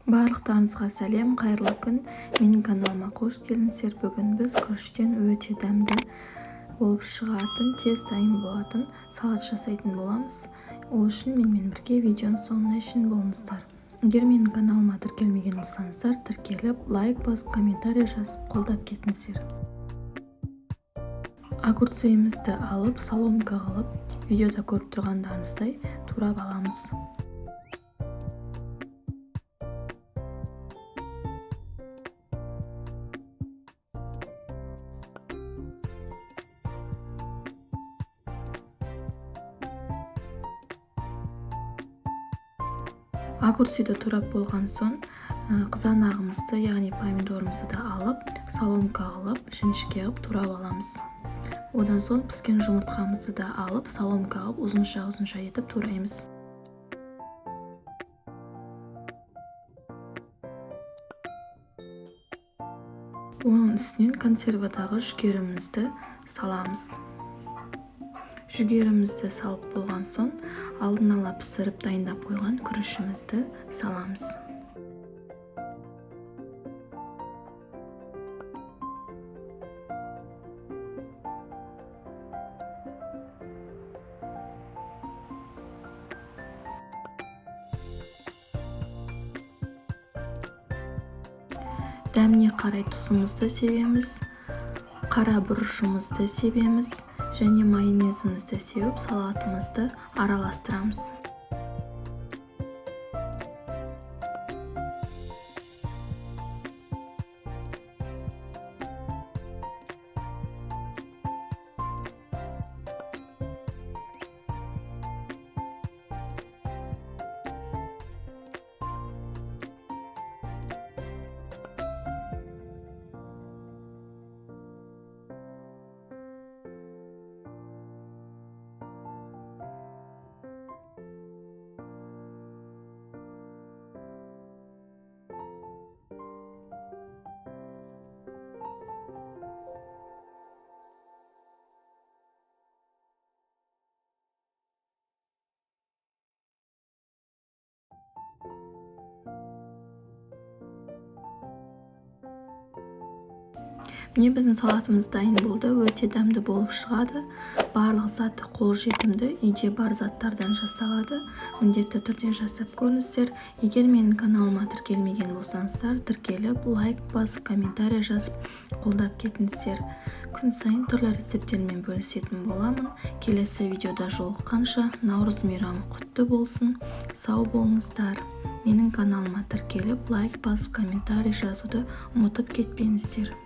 Барлықтарыңызға сәлем, қайырлы күн. Менің каналыма қош келдіңіздер. Бүгін біз күріштен өте дәмді болып шығатын, тез дайын болатын салат жасайтын боламыз. Ол үшін менімен бірге видеоның соңына шейін болыңыздар. Егер менің каналыма тіркелмеген болсаңыздар, тіркеліп, лайк басып, комментарий жазып, қолдап кетіңіздер. Огурцымызды алып, соломка қылып, видеода көріп тұрғандарыңыздай турап аламыз. Огурцыды турап болған соң, қызанағымызды, яғни помидорымызды да алып, соломка қылып, жіңішке қылып турап аламыз. Одан соң піскен жұмыртқамызды да алып, соломка қылып, ұзынша-ұзынша етіп тураймыз. Оның үстінен консервадағы жүгерімізді саламыз. Жүгерімізді салып болған соң, алдын ала пісіріп дайындап қойған күрішімізді саламыз. Дәміне қарай тұзымызды себеміз, қара бұрышымызды себеміз және майонезімізді сеуіп, салатымызды араластырамыз. Міне біздің салатымыз дайын болды, өте дәмді болып шығады. Барлық заты қолжетімді, үйде бар заттардан жасалады. Міндетті түрде жасап көріңіздер. Егер менің каналыма тіркелмеген болсаңыздар, тіркеліп, лайк басып, комментарий жазып, қолдап кетіңіздер. Күн сайын түрлі рецепттермен бөлісетін боламын. Келесі видеода жолыққанша, наурыз мейрамы құтты болсын. Сау болыңыздар. Менің каналыма тіркеліп, лайк басып, комментарий жазуды ұмытып кетпеңіздер.